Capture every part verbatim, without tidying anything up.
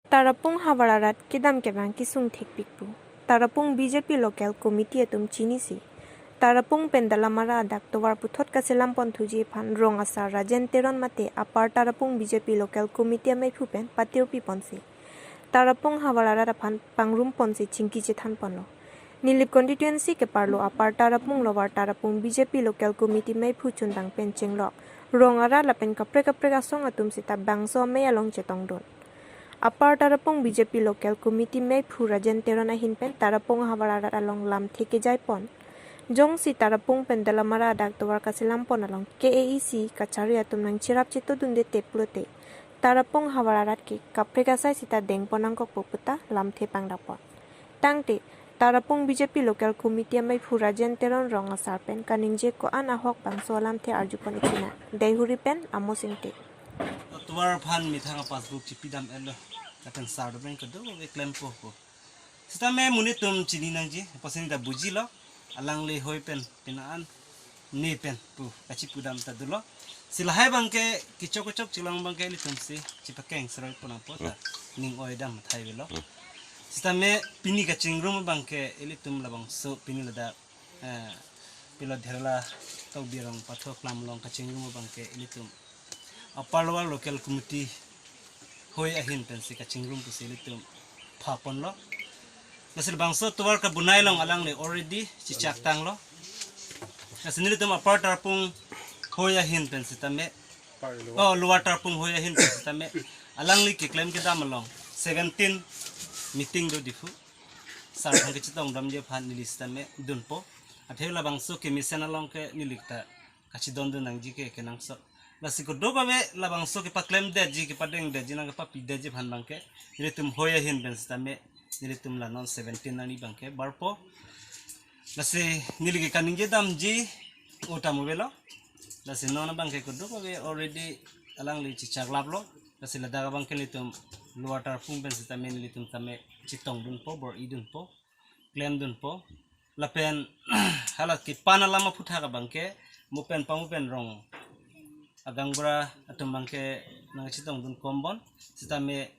Tarapung havar arat kedam kevang kesung thekpik pu Tarapung B J P local committee atum chinisi, Tarapung pen Dalamara adak tovar puthot kaselam pon thuji aphan rong asar Rajen Teron mate Upper Tarapung B J P local committee ameiphu pen patirpi ponsi, Tarapung havar arat aphan pangrum ponsi chingki chethan ponlo. Nilip constituency keparlo Upper Tarapung Lower Tarapung B J P local committee meiphu chundang pen chenglok rong arat lapen kaprek kaprek asong atum seta bangso amei along chetongdun. Upper Tarapung B J P local committee meiphu Rajen Teron ahin pen Tarapung havar arat along lamthe kejai pon. Jongsi Tarapung pen Dalamara adak tovar kaselam pon along K A A C kachari atum nangcherap chetodunde te pulote Tarapung havar arat ke kaprek asai seta deng pon nangkokpo puta lamthe pangdak pon. Tangte, Tarapung B J P local committee ameiphu Rajen Teron rong asar pen kaningje ko-an ahok bangso alamthe arjupon ichina. Deihori pen Amos Ingti. Tovar aphan methang a-passbook chipidam-etlo. Lapen sar do pen kedo ke klempo ko. Sitame monit atum chini nangji, apotsi neta bujilo. Alangli hoi pen, pini an ne pen pu kachipudam ta dolo. Si lahai abangke kechok kechok chilang abangke ilitum si chipakeng seroi pon apot ta ning oi dam thai avelo. Sitame pini kachingrum abangke ilitum labangso pini ladak, eh, pilo Dherla Tokbi arong pathok lam along kachingrum abangke ilitum Upper Lower local committee hoi ahin pensi kachingrum pusi ilitum pha ponlo. Lasi labangso tovar kabunai along alangli already chichak tanglo. Lasi nelitum Upper Tarapung hoi ahin pen sitame, oh, Lower Tarapung hoi ahin pen sitame, alangli keklem kedam along seventeen meeting do Diphu. Sar aphan kachetongdamji aphan neli sitame dunpo. Athe labangso kemesen along ke neli ta kachedondun nangji ke kenangsot. Lasi kedo kave labangso kepaklemdetji, kepadengdetji, nangkepapidetji aphan abangke nelitum hoi ahin pen sitame nelitum la non seventeen nangli abangke barpo. Lasi neli ke kaningje damji utam avelo. Lasi non abangke kedo kave already alangli chichaklaplo. Lasi ladak abangke nelitum Lower Tarapung pen sitame nelitum tame chetongdunpo, bor-idunpo, klemdunpo. Lapen hala kepan alam aphuthak abangke mo pen pamo pen rong agangbura atum abangke nangchetongdun kombon. Sitame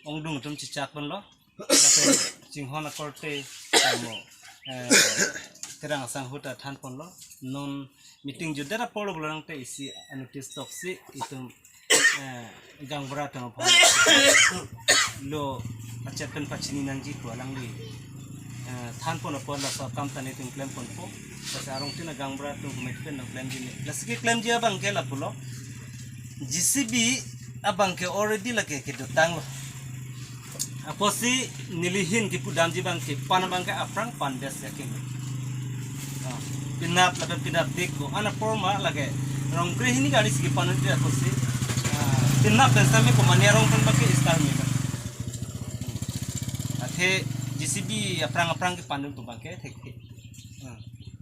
ongdung atum chichak ponlo. Lapen chinghon akorte tamo, eh, Terang asangho ta than ponlo. Non meeting jutdet apor lo pulo tangte isi a-notice toksi itum, eh, gangbura atum aphan lo achet pen pachini nangji ko alangli, eh, than pon apor laso akam ta nelitum klem ponpo. Lasi arongtin agangbura atum komat pen nangklemji ne. Lasi keklemji abangke lapulo. J C B abangke already lake kedotanglo. Apotsi neli ahin kepudamji abangke pan abangke aphrang pandet si akeng. Ah, penap lapen penapdik ko-an apor ma lake rong krehini gari si kepandet apotsi, ah, penap pen sitame komane arong pen abangke start me. Athe J C B aphrang aphrang kepandun pu abangke thekthe. Ah,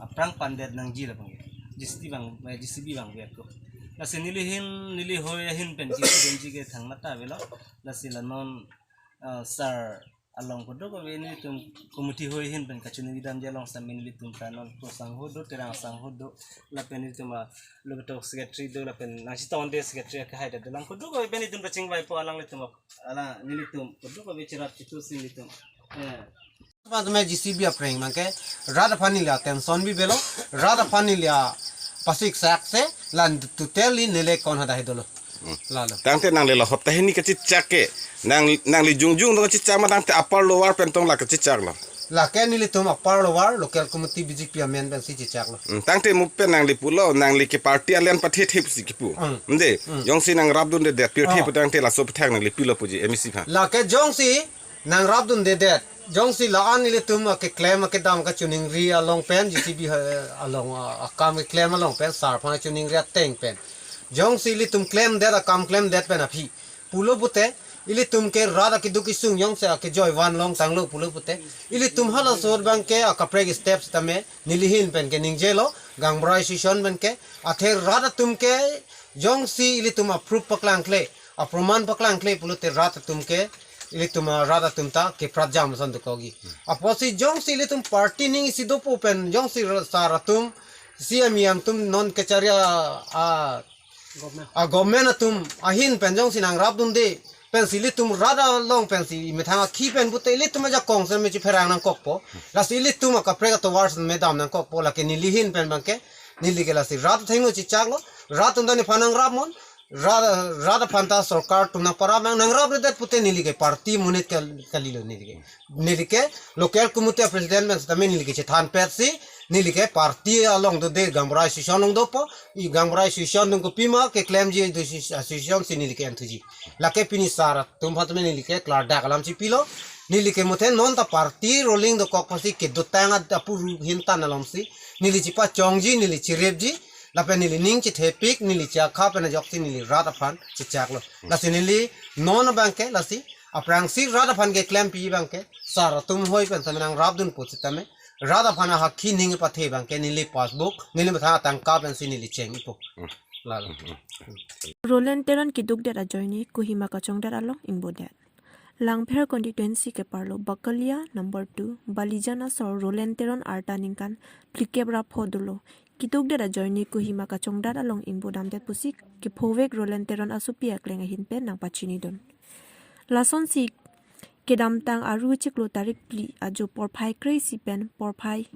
aphrang pandet nangji labang. J C B abang, eh, J C B abang biar ko. Lasi neli ahin, neli hoi ahin pen J C B benji ke thangnatta avelo. Lasi la non, ah, sar along kedo kave nelitum committee hoi ahin pen kachiningri damji along sitame nelitum ta non Pro sangho do, Terang sangho do, lapen nelitum a lo ketok secretary do, lapen nangchetongde secretary akehai ta dolang kedo kave pen nelitum kachingvaipo alanglitum, alang nelitum kedo kave cherap chetu si nelitum. Eh. Pas me J C B aphrang abangke rat aphan neli attention bi avelo, rat aphan neli apasik sak se, lan totally neli kon hadak he dolo. Lalo. Tangte nangli la hopta hini kachechak ke. Nang, nangli jongjong tong kachechak ma tangte Upper Lower pen tong la kachechaklo. Lake nelitum Upper Lower local committee B J P amen pensi chechaklo. Hmm, tangte mo pen nangli pulo, nangli ke party alliance pathethe pusi kipu. Hmm. Nde, Hmm. jongsi nangrapdundedet pirthe Ah. pu tangte laso aphuthak nangli pilo puji M A C aphan. Lake jongsi nangrapdundedet. Jongsi la-an nelitum akeklem akedam kachiningri along pen, J C B, eh, along, ah, akam keklem along pen, sar aphan kachiningri ateng pen. Jongsi ilitum klemdet, akam klemdet pen aphi pulo pute, ilitum ke rat akeduk kesung jongsi akejoi vanlong tanglo pulo pute, ilitum halaso ahut abangke akaprek step sitame neli ahin pen keningjelo, gangbura association pen ke, athe rat atum ke jongsi ilitum a-proof paklangkle, aproman paklangkle pulote rat atum ke, ilitum a-rat atum ta kepratjam ason dokokji. Apotsi jongsi ilitum party aning isi dopo pen jongsi ra-, sar atum, C M E M atum non kachari a, a, Government. a government atum ahin pen jongsi nangrapdunde, pensi ilitum rat along pensi imethang akhi pen pute ilitum ajakong seme chipherang nangkokpo. Lasi ilitum akaprek atovar seme dam nangkokpo, lake neli ahin pen abangke, neli ke lasi rat athengno chechaklo, rat atum ta nephan nangrapnon, rat, rat aphan ta sorkar atum nangparap nang, nangrapledet pute neli ke party monit kal-, kalilo neli ke. Neli ke local committee president pen setame neli ke chethanpetsi, neli ke party along dode, gaonbura association along dopo, i gaonbura association atum kopima keklemji do si-, association si neli ke enthuji. Lake pini sar atum aphan tame neli ke klardak alam chipilo, neli ke muthe non ta party ruling dokok aphansi kedotang ad-, apuru ahin tan alongsi, neli chipachongji, neli chirepji, lapen neli ning chethepik, neli chakha pen ajoksi neli rat aphan chechaklo. Lasi neli non abangke, lasi aphrangsi rat aphan keklempi abangke, sar atum hoi pen tame nangrapdunpo setame, rat aphan ahakhi ning pathe abangke, neli passbook, neli methang atangka pensi neli cheng-ipo. Lalo. Roland Teron keduk det ajoine Kohima kachongdat along ingbodet. Langpher constituency keparlo Bakalia number two, Balijan asor Roland Teron arta ningkan phlikep ra pho dolo. Keduk det ajoine Kohima kachongdat along ingbodamdet pusi kephovek Roland Teron asopi akleng ahin pen nangpachinidun. Lasonsi kedamtang Aru chiklo tarik phli ajo porphai kre-isi pen porphai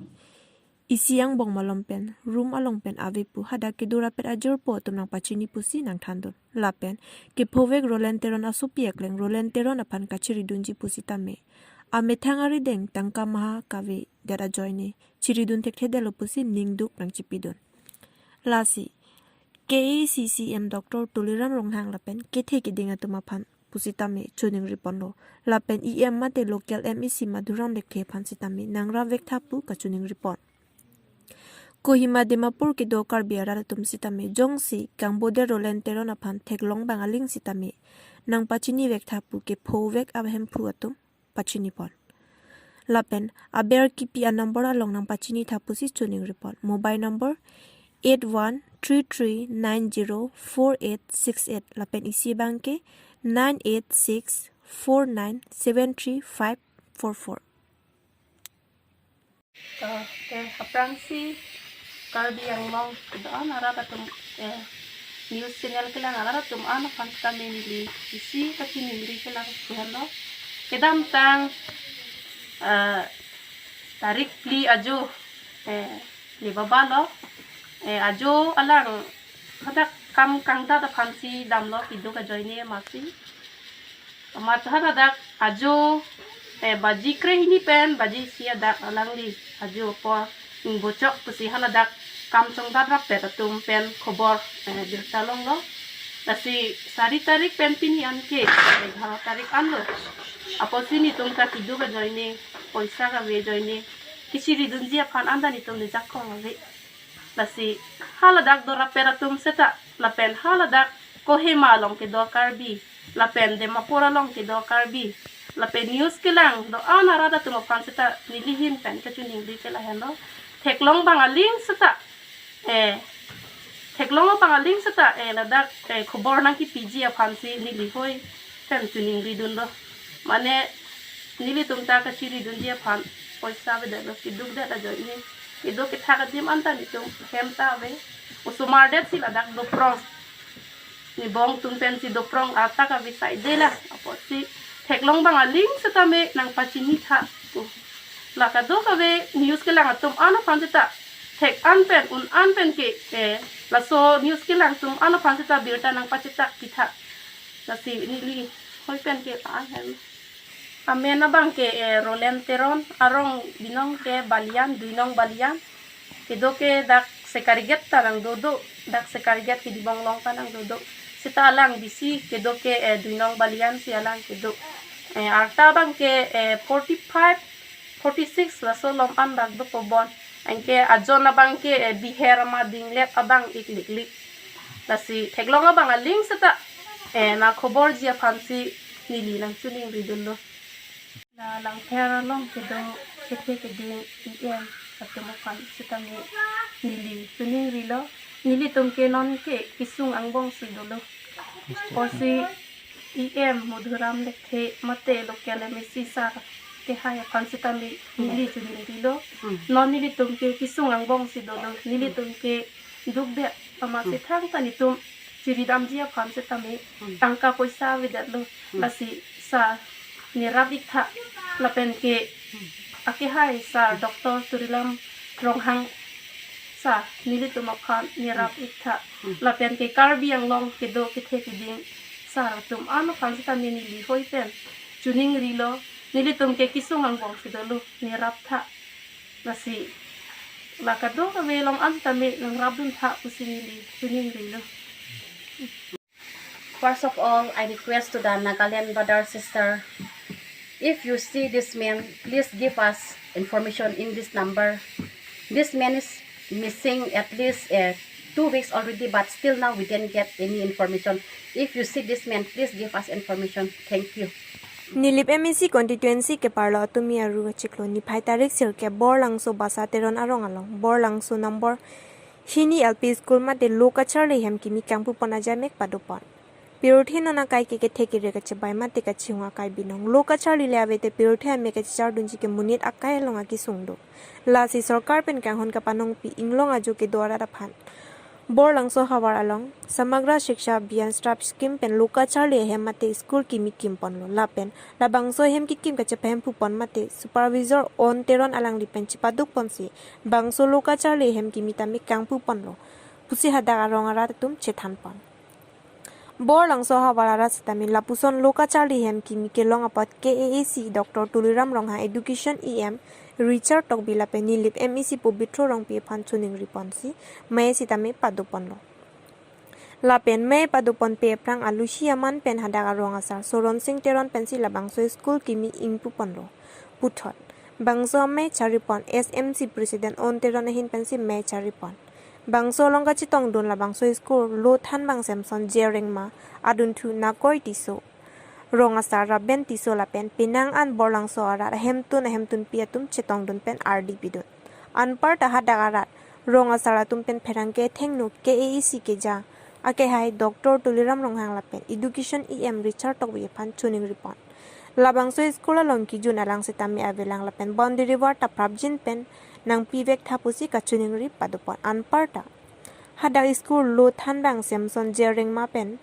isi angbong malom pen room along pen ave pu hadak kedo rapet ajorpo atum nangpachini pusi nangthandun. Lapen kephovek Roland Teron asopi akleng Roland Teron aphan kachiridunji pusitame, amethang arideng tangka maha kavedet ajoine chiridun thekthedetlo pusi ningduk nangchipidun. Lasi K A A C C M Doctor Tuliram Ronghang lapen kethe keding atum aphan pusitame choningriponlo. Lapen E M mate local M A C Madhuram Lekthe aphan sitame nangrap vektha pu kachoningripon. Kohima Dimapur kedo Karbi arat atum sitame jongsi kangbodet Roland Teron aphan theklong bang aling sitame nangpachini vektha pu kephovek ahemphu atum pachinipon. Lapen aber kipi anumber along nangpachinitha pusi choningripon. Mobile number eight one three three nine zero four eight six eight lapen isi abangke nine eight six four nine seven three five four four. To, te aphrangsi Karbi Anglong kedo-an arat atum, eh, news channel kelang arat atum an aphan kami neli isi kachiningri kelang kuhan lo. Kedamtang, eh, tarik phli ajo, eh, le baba lo, eh, ajo alang hadak kam kangdat aphansi damlo keduk ajoine masi. Amat hadak ajo, eh, baji kre-hini pen baji isi adak alangli ajo apor ingbochok pusi haladak kam chongdat rapet atum pen khobor, eh, birta longlo. Lasi sari tarik pen pini anke egharo tarik anlo. Apotsi netum ta keduk ajoine, poisa kave ajoine, kachiridunji aphan anta netum nejakong ave. Lasi haladak do rapet atum seta, lapen haladak Kohima along kedo Karbi, lapen Dimapur along kedo Karbi, lapen news kelang do-an arat atum aphan seta neli ahin pen kachiningri ke lahenlo. Theklong bang aling seta, eh, theklong bang aling seta, eh, ladak, eh, khobor nangkipiji aphansi neli hoi pen chiningridunlo. Mane nelitum ta kachiridunji aphan poisa avedetlo, keduk det ajoine. Kedo kethak adim anta netum hem ta ave. Osomar detsi ladak doprong. Nibong atum pensi doprong arta kave saidela. Apotsi theklong bang aling setame nangpachinitha pu. La kadokave news kelang atum an aphan seta thek an pen un an pen ke, eh, laso news kelang atum an aphan seta birta nangpachitak pitha. Lasi neli hoi pen ke pa-an hem. Amen abangke, eh, Roland Teron, arong binong ke Balian, Duinong Balian. Kedo ke dak Secretariat ta nangdodo, dak Secretariat Kedibong along ta nangdodo. Seta alang bisi kedo ke, eh, Duinong Balian si alang kedo. Eh, arta abangke, eh, forty-five, forty-six laso lom an dak dopo bon. Anke ajon abangke, eh, biher ma dinglet abang ik liklik. Lasi theklong abang aling seta, eh, nangkhoborji aphansi neli nangchiningridunlo. La Langpher along kedo kethe keding E M atum aphan sitame neli chiningrilo. Nelitum ke non ke kesung angbong si dolo. Apotsi E M Madhuram Lekthe mate local M A C sar kehai aphan sitame neli chiningrilo. Hmm. Non nelitum ke kesung angbong si dolo. Nelitum ke dukdet amatsi Hmm. thangta netum chiridamji aphan sitame Hmm. tangka poisa avedetlo. Lasi sir, nerap iktha, lapen ke akehai sir Doctor Tuliram Ronghang sir, nelitum aphan nerap iktha, lapen ke Karbi Anglong kedo kethe keding sir atum an aphan sitame neli hoi pen choningrilo, nelitum ke kesung angbong si dolo, nerap tha. Lasi la kadokave along an tame nangrapdun tha pusi neli choningrilo. First of all, I request to the Nagaland brother sister, if you see this man, please give us information in this number. This man is missing at least uh, two weeks already, but still now we didn't get any information. If you see this man, please give us information. Thank you. Nilip M A C constituency keparlo Atomi Aru achiklo niphai tarik sirkep Borlangso Basa Teron arong along Borlangso number hini L P school mate lo kacharli hem kimi kangpupon ajamek padopon. Pirthe non akai ke kethe kere kachebai mate kachihung akai binong. Lo kacharli le ave te pirthe amek kachechardunji ke monit akai along akesung do. Lasi sorkar pen kanghon kapanongpi inglong ajo kedo arat aphan Borlangso havar along Samagra Shiksha Abhiyan Start Scheme pen lo kacharli ahem mate school kimi kimponlo. Lapen labangso ahem kekim kachepahempupon mate Supervisor On Teron alangli pen chepadukponsi bangso lo kacharli ahem kimi tame kangpuponlo pusi hadak arong arat atum chethanpon. Borlangso havar arat sitame lapuson lo kacharli hem kimi kelong apot K A A C Doctor Tuliram Ronghang, Education E M Richard Tokbi lapen Nilip M A C Pobitro Rongpi aphan choningriponsi mei sitame padoponlo. Lapen mei padoponpe aphrang alusi aman pen hadak arong asar Soron Sing Teron pensi labangso school kimi ingpuponlo puthot. Bangso amei charipon S M C President On Teron ahin pensi mei charipon. Bangso along kachetongdun labangso school lo thanbang Samson Jerengma, adunthu Nakoi Tisso, rong asar Raben Tisso lapen penang an Borlangso arat ahemtun ahemtunpi atum chetongdun pen ardi pidun. Anparta hadak arat rong asar atum pen pherangke thengno K A A C keja akehai Doctor Tuliram Ronghang lapen Education E M Richard Tokbi aphan choningripon. Labangso school along kijun alang sitame avelang lapen boundary wall ta prapjin pen nangpivek tha pusi kachoningri padopon. Anparta hadak school lo thanbang Samson Jerengma pen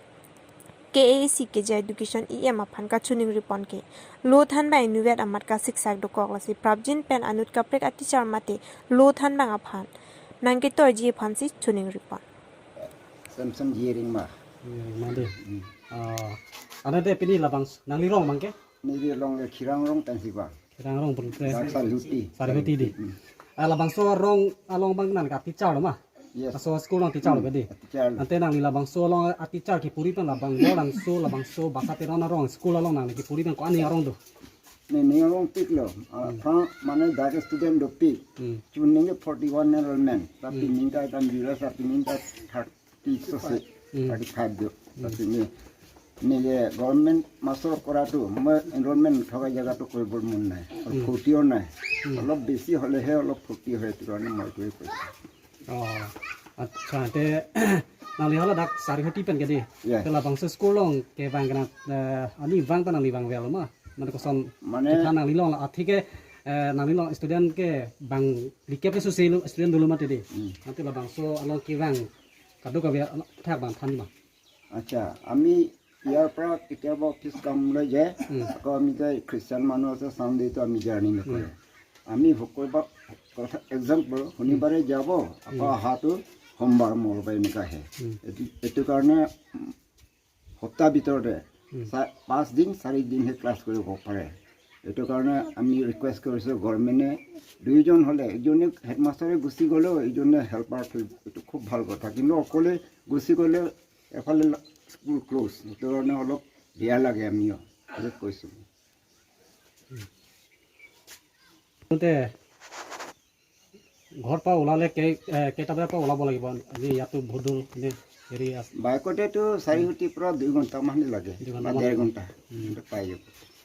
K A A C keja Education E M aphan kachoningriponke lo thanbang inutvet amat kasiksak dokok, lasi prapjin pen anut kaprek ateacher mate lo thanbang aphan nangketoiji aphansi choningripon. Samson Jerengma. Jerengma de. Hmm. Ah, ante pini labang s-, nangli rong abang ke? Neli rong ke Khirang rong pensi ba. Khirang rong pun pre. Dak Sarihoti. Sarihoti de. Hmm. Ah, labangso arong along abang nangli ateacher lo ma? Yes. Laso school along teacher lo ke de. Hmm, teacher lo. Ante nangli labangso along ateacher kepuri pen labang Borlangso, labangso Basa Teron arong school along nangli kepuri pen ko-an arong do? Ne, ne arongpiklo. Ah, hmm, aphrang mane dak student dopik. Hmm. Chun ningke forty-one enrollment. Tapi, hmm, ningke tam jura tapi ningke thirty so se, hmm, thirty-five do. Hmm. Tapi ne, ne government master kora to, মই enrollment থকা জাগাতো কৰিবৰ মন নাই। আৰু, hmm, ক্ষতিও নাই। Hmm. অলপ বেছি হ'লেহে অলপ ক্ষতি হয়, এইটো কাৰণে মই এইটোৱে কৈছোঁ। Oh, acha, ante nangli hala dak Sarihoti pen ke de. Yeah. Te labangso school along kevang kena, eh, ani vang ta nangli vang vel ma? Mane koson, mane, kita nangli along la, atheke, eh, nangli along student ke bang likep ke susi lo student dolo mati de. Hmm. Ante labangso along kevang kadokave thak bang than ma? আচ্ছা, আমি ইয়াৰ পৰা কেতিয়াবা অফিচ কামলৈ যায়, উম। আকৌ আমি যে খ্ৰীষ্টান মানুহ আছে, ছানডেটো আমি জাৰ্ণি নকৰোঁ। উম। আমি শুক্ৰবাৰ, কথা, এক্সাম্পল, শনিবাৰে, উম, যাব, আকৌ, উম, অহাটো সোমবাৰ, মঙলবাৰ এনেকুৱা আহে। উম। এইটো, এইটো কাৰণে, উম, সপ্তাহ ভিতৰতে, উম, চা-, পাঁচ দিন, চাৰি দিনহে ক্লাছ কৰিব পাৰে। এইটো কাৰণে আমি ৰিকুৱেষ্ট কৰিছোঁ গভৰ্ণমেণ্টে দুইজন হ'লে, এজনে হেডমাষ্টাৰে গুচি গ'লেও এজনে হেল্পাৰ থৈ, এইটো খুব ভাল কথা। কিন্তু অকলে গুচি গ'লে এফালে ল-, স্কুল ক্ল'জ, সেইটো কাৰণে অলপ বেয়া লাগে, আমিও বহুত কৈছোঁ। তে ঘৰ পৰা ওলালে কেই, এ, কেইটা বজাৰ পৰা ওলাব লাগিব? আজি ইয়াতো বহুত দূৰ, এনে হেৰি আছে। বাইকতেতো চাৰিশটিৰ পৰা দুই ঘণ্টামান লাগে, দুই বা ঘণ্টামান ডেৰ লাগে। ঘণ্টা। উম। কিন্তু পাই যাব।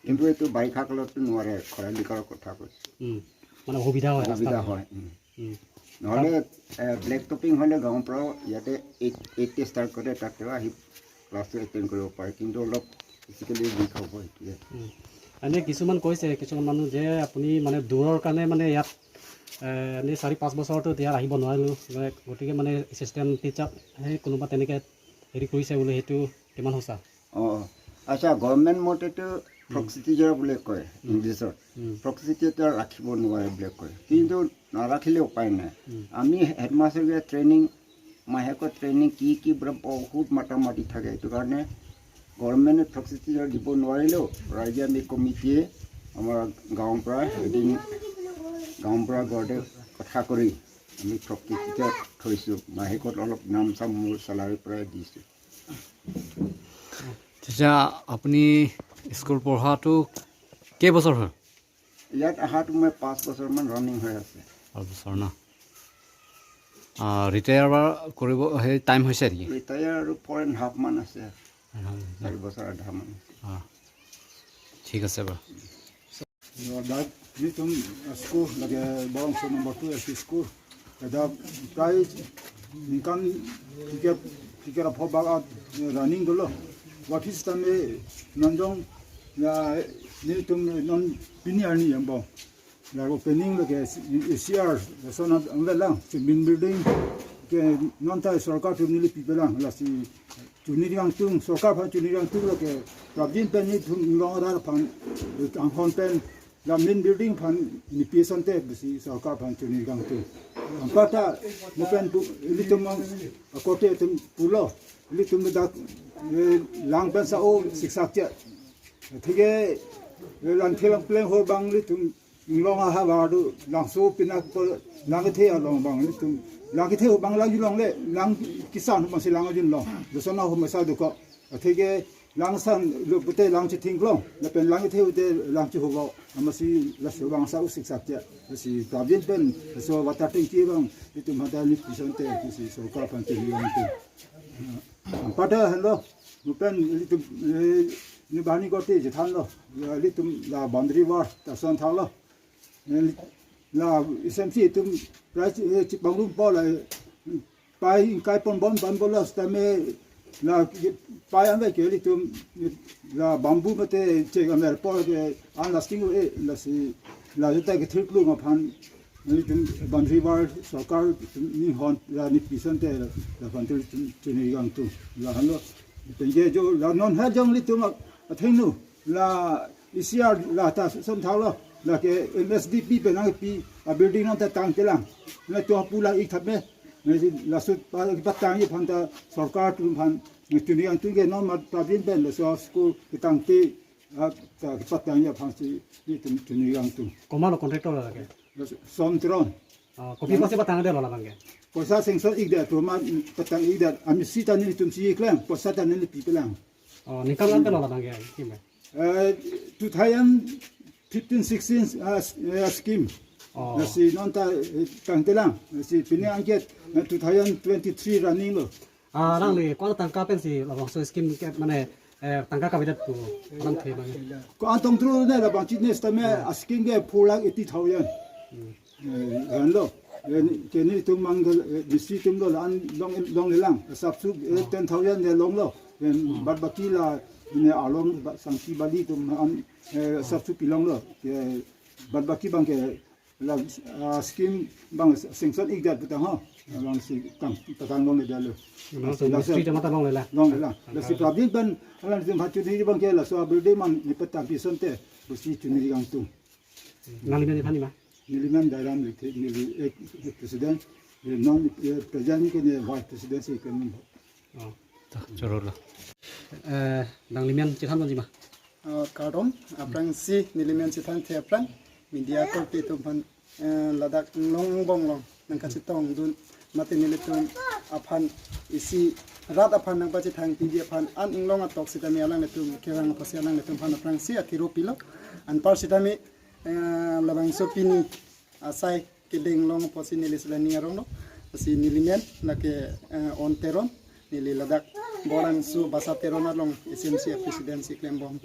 কিন্তু এইটো বাৰিষা কালততো নোৱাৰে, খৰালি কালৰ কথা কৈছোঁ। উম। মানে অসুবিধা হয় অসুবিধা ৰাস্তাত। হয়, উম। উম। নহ'লে, এ, ব্লেক টপিং হ'লে গাঁৱৰ পৰাও ইয়াতে এইট, এইট ষ্টাৰ্ট কৰে, তাতেও আহি ক্লাছটো এটেণ্ড কৰিব পাৰে, কিন্তু অলপ ফিজিকেলি উইক হ'ব সেইটোৱে। উম। এনে কিছুমান কৈছে, কিছুমান মানুহ যে আপুনি মানে দূৰৰ কাৰণে মানে ইয়াত, এ, এনেই চাৰি পাঁচ বছৰতো ইয়াত আহিব নোৱাৰিলোঁ, মানে গতিকে মানে এছিষ্টেণ্ট টিচাৰ সেই কোনোবা তেনেকে হেৰি কৰিছে বোলে, সেইটো কিমান সঁচা? অ, অ। আচ্ছা, গভৰ্ণমেণ্ট মতেতো ফ্ৰক ষ্টিচাৰ বুলি কয় ইংলিছত। ফ্ৰক ষ্টিচাৰ ৰাখিব নোৱাৰে বুলি কয়, কিন্তু নাৰাখিলে উপায় নাই। আমি হেডমাষ্টাৰকে ট্ৰেইনিং, মাহেকত ট্ৰেইনিং কি কি বোলে বহুত মাতা মাতি থাকে। এইটো কাৰণে গভৰ্ণমেণ্টে ফ্ৰক ষ্টিচাৰ দিব নোৱাৰিলেও ৰাইজে আমি কমিটিয়ে আমাৰ গাঁৱৰ পৰা হেডিং, গাঁৱৰ পৰা ঘৰতে কথা কৰি আমি ফ্ৰক ষ্টিচাৰ থৈছোঁ। মাহেকত অলপ নাম চাম মোৰ চেলাৰীৰ পৰাই দিছোঁ। তেতিয়া আপুনি স্কুল পঢ়াটো কেইবছৰ হ'ল? ইয়াত অহাটো মই পাঁচ বছৰমান ৰানিং হৈ আছে। পাঁচ বছৰ ন? ৰিটায়াৰ কৰিব সেই টাইম হৈছে নেকি? ৰিটায়াৰ আৰু ফ'ৰ এণ্ড হাফ মান আছে। চাৰি বছৰ আধা মান। ঠিক আছে বাৰু। Dak nelitum school lake Bawangso number two L P school. Dak prai ningkan tiga, tiga ra pho bak at running dolo. Watis tame nanjong ya nelitum non pini arni yambo. La opening lake A C R, lason an velang, si main building ke non ta sorkar atum neli pipelang, lasi chuniri kangtung, sorkar aphan chuniri kangtung lake prabjin pen nelitum inglong arat aphan, anghon pen, la main building aphan nepi asonte pusi sorkar aphan chuniri kangtung. Anparta mo pen pu, ilitum akote atum pulo, ilitum dak, eh, lang pen sao siksak che. Thike, eh, lang thelang pleng ho bang ilitum inglong ahavar do, langso pinak po lang kethe along bang ilitum. Lang kethe ho bang lang-unlongle, lang kisan ho masi lang-unlong. Lason ho masa do ko. Atheke lang san lo pute lang chething long, lapen lang kethe pute lang chehovo. Amasi laso bang sao siksak che. Si prabjin pen, so water tanki bang, itum hata nepi asonte, si sorkar aphan chuniri kangtung. Anparta henlo, mo pen ilitum, eh, ni bani kote chethanlo, ya ilitum la boundary wall ta son thalo. Eh, la S M C atum prai, eh, chipangrum po la, eh, pai ingkai pon bon ban bola sitame la pai anve ke ilitum la bamboo mate che gamer po ke an lasting eh, lasi la jota ke thirklung aphan ilitum boundary wall sorkar atum ninghon la nepi asonte la, la aphan tu chuniri kangtung. La henlo, tengge jo la non ha jong ilitum athengno la A C R la ta son thalo, lake M S D P pen nangpi a building nangta tangtelang. Nangtum pulang ik thap me. Nangsi laso pa, patangji aphan ta sorkar atum aphan chuniri kangtung ke non mat prabjin pen laso school ketangte, ah, ta patangji aphansi nelitum chuniri kangtung. Komatlo contractor lake? Laso Som Teron. Ah, kopi apotsi patangdetlo labang ke? Poisa sanction ikdet, atum aphan patang ikdet, amisi ta nelitum si klem, poisa ta neli pipelang. Oh, ningkan lam pen lo labang ke, kim eh? Eh, two thousand fifteen sixteen, ah, s-, eh, scheme. Oh. Lasi non ta, eh, tangtelang. Lasi pini angket, eh, two thousand twenty-three running lo. Ah, alangli ko-an tangka pensi labangso scheme ke mane, eh, tangka kavedet pu alam the bang. Ko-an tong tru ne labang chit ne sitame a scheme ke four lakh eighty thousand. Hmm. Eh, henlo. Eh, ke nelitum mang, eh, district atum lo la-an long, longlelang. Sapsu, eh, ten thousand ne longlo. Eh, bad baki la ne along ba, Sangti Bali atum an, eh, sapsu pilonglo. Eh, bad baki bang ke la, ah, scheme bang sanction ikdet putang ho. Bangsi tang, tang longledetlo. Bang so Lasi, lasi, ministry jama ta longlelang. Longlelang. Lasi prabjin pen alanglitum aphan chuniri bang ke laso building man ni patangpi asonte pusi chuniri kangtung. Nanglimen iphan ma? Nelimen Dairam Lekthe, neli ek president, eh, non, eh, president ke ne vice president si kemen. Oh. Ta, chorolo. Eh, nanglimen chethan nangji ma? Ah, kardom, aphrangsi nelimen chethanthe aphrang, media korte atum aphan, eh, ladak inglong angbong along nangkachetongdun mate nelitum aphan isi rat aphan nangpachethang piji aphan an inglong atok sitame alanglitum kerang apotsi alanglitum aphan aphrangsi athiro pilo. Anpar sitame, eh, labangso pini asai kedeng long apotsi neli si la ning aronglo. Si nelimen lake, eh, On Teron, neli ladak Bawangso Basa Teron along S M C presidency klembom.